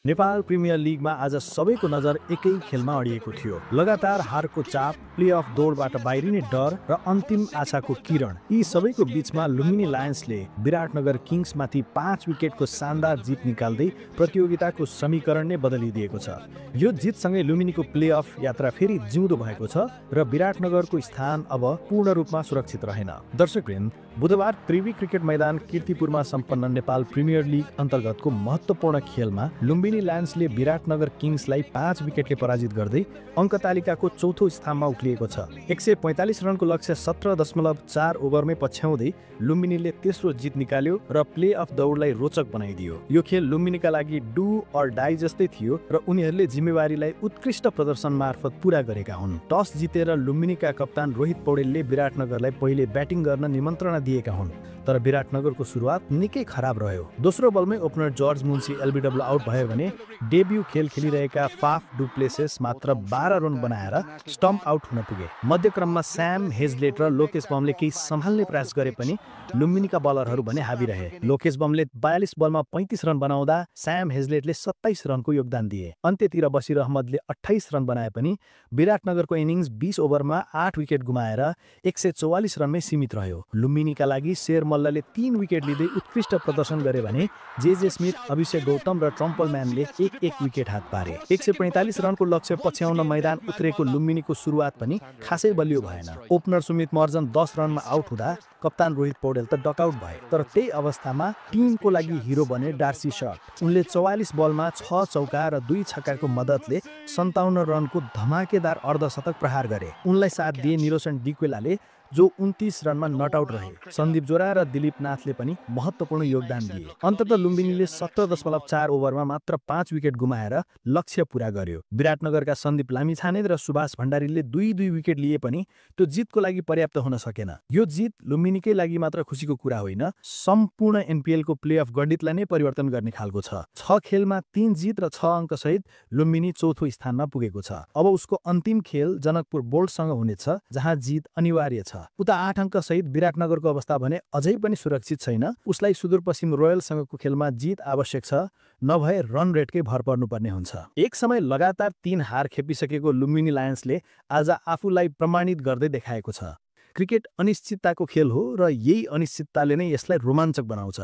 Nepal premier लिगमा आज सबैको नजर एकै खेलमा अडिएको थियो। लगातार हारको चाप, प्लेअफ दौडबाट बाहिरिने डर र अन्तिम आशाको किरण, यी सबैको बीचमा लुम्बिनी लायन्सले विराटनगर किङ्समाथि 5 विकेटको शानदार जित निकाल्दै प्रतियोगिताको समीकरण नै बदलिदिएको छ। यो जितसँगै लुम्बिनीको प्लेअफ यात्रा फेरि जिउँदो भएको छ र विराटनगरको स्थान अब पूर्ण रूपमा सुरक्षित रहेन। दर्शकवृन्द, बुधबार त्रिवी क्रिकेट मैदान कीर्तिपुरमा सम्पन्न नेपाल प्रिमियर लिग अन्तर्गतको महत्त्वपूर्ण खेलमा लुम्बिनी लायन्सले विराटनगर किङ्सलाई 5 विकेटले पराजित गर्दै अङ्क तालिकाको चौथो स्थानमा उक्लिएको छ। 145 रनको लक्ष्य 17.4 ओभरमै पछ्याउँदै लुम्बिनीले तेस्रो जित निकाल्यो र प्ले अफ दौडलाई रोचक बनाइदियो। यो खेल लुम्बिनीका लागि डु अर डाई जस्तै थियो र उनीहरूले जिम्मेवारीलाई उत्कृष्ट प्रदर्शन मार्फत पूरा गरेका हुन्। टस जितेर लुम्बिनीका कप्तान रोहित पौडेलले विराटनगरलाई पहिले ब्याटिङ गर्न निमन्त्रणा दिएका हुन्, तर विराटनगरको सुरुवात निकै खराब रह्यो। दोस्रो बलमै ओपनर जर्ज मुन्सी एलबिडब्ल्यू आउट भयो भने डेब्यू खेल खेलिरहेका फाफ डुप्लेसिस मात्र 12 रन बनाएर स्टम्प आउट हुन पुगे। मध्यक्रममा स्याम हेजलेट र लोकेश बमले केही सम्हाल्ने प्रयास गरे पनि लुम्बिनीका बलरहरू भने हावी रहे। लोकेश बमले 42 बलमा 35 रन बनाउँदा स्याम हेजलेटले 27 रनको योगदान दिए। अन्त्यतिर बसिर अहमदले 28 रन बनाए पनि विराटनगरको इनिङ्स 20 ओभरमा 8 विकेट गुमाएर 144 रनमै सीमित रह्यो। लुम्बिनीका लागि शेर मल्लले 3 विकेट लिँदै उत्कृष्ट प्रदर्शन गरे भने जे स्मिथ, अभिषेक गौतम र ट्रम्पल म्यानले एक विकेट हात पारे। 145 रनको लक्ष्य पछ्याउन मैदान उत्रेको लुम्बिनीको सुरुवात पनि खासै बलियो भएन। ओपनर सुमित महर्जन 10 रनमा आउट हुँदा कप्तान रोहित पौडेल त डकआउट भए। तर त्यही अवस्थामा टिमको लागि हिरो बने डार्सी सर्ट। उनले 44 बलमा 6 चौका र 2 छक्काको मद्दतले 57 रनको धमाकेदार अर्धशतक प्रहार गरे। उनलाई साथ दिए निरोशन डिक्वेलाले जो 29 रनमा नट आउट रहे। सन्दीप जोरा र दिलीप नाथले पनि महत्त्वपूर्ण योगदान दिए। अन्ततः लुम्बिनीले 17.4 ओभरमा मात्र 5 विकेट गुमाएर लक्ष्य पूरा गर्यो। विराटनगरका सन्दीप लामिछाने र सुभाष भण्डारीले 2 विकेट लिए पनि त्यो जितको लागि पर्याप्त हुन सकेन। यो जित लुम्बिनीकै लागि मात्र खुसीको कुरा होइन, सम्पूर्ण एनपिएलको प्लेअफ गणितलाई नै परिवर्तन गर्ने खालको छ। 6 खेलमा 3 जित र 6 अङ्क सहित लुम्बिनी चौथो स्थानमा पुगेको छ। अब उसको अन्तिम खेल जनकपुर बोल्टसँग हुनेछ, जहाँ जित अनिवार्य छ। उता 8 अङ्क सहित विराटनगरको अवस्था भने अझै पनि सुरक्षित छैन। उसलाई सुदूरपश्चिम रोयलसँगको खेलमा जित आवश्यक छ, नभए रन रेटकै भर पर्नुपर्ने हुन्छ। एक समय लगातार 3 हार खेपिसकेको लुम्बिनी लायन्सले आज आफूलाई प्रमाणित गर्दै देखाएको छ। क्रिकेट अनिश्चितताको खेल हो र यही अनिश्चितताले नै यसलाई रोमाञ्चक बनाउँछ।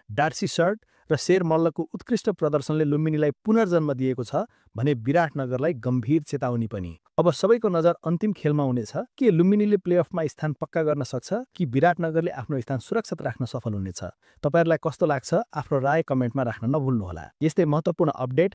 डार्सी सर्ट र शेर मल्लको उत्कृष्ट प्रदर्शनले लुम्बिनीलाई पुनर्जन्म दिएको छ भने विराटनगरलाई गम्भीर चेतावनी पनि। अब सबैको नजर अन्तिम खेलमा हुनेछ। के लुम्बिनीले प्लेअफमा स्थान पक्का गर्न सक्छ कि विराटनगरले आफ्नो स्थान सुरक्षित राख्न सफल हुनेछ? तपाईहरुलाई कस्तो लाग्छ? आफ्नो राय कमेन्टमा राख्न नभुल्नुहोला। यस्तै महत्त्वपूर्ण अपडेट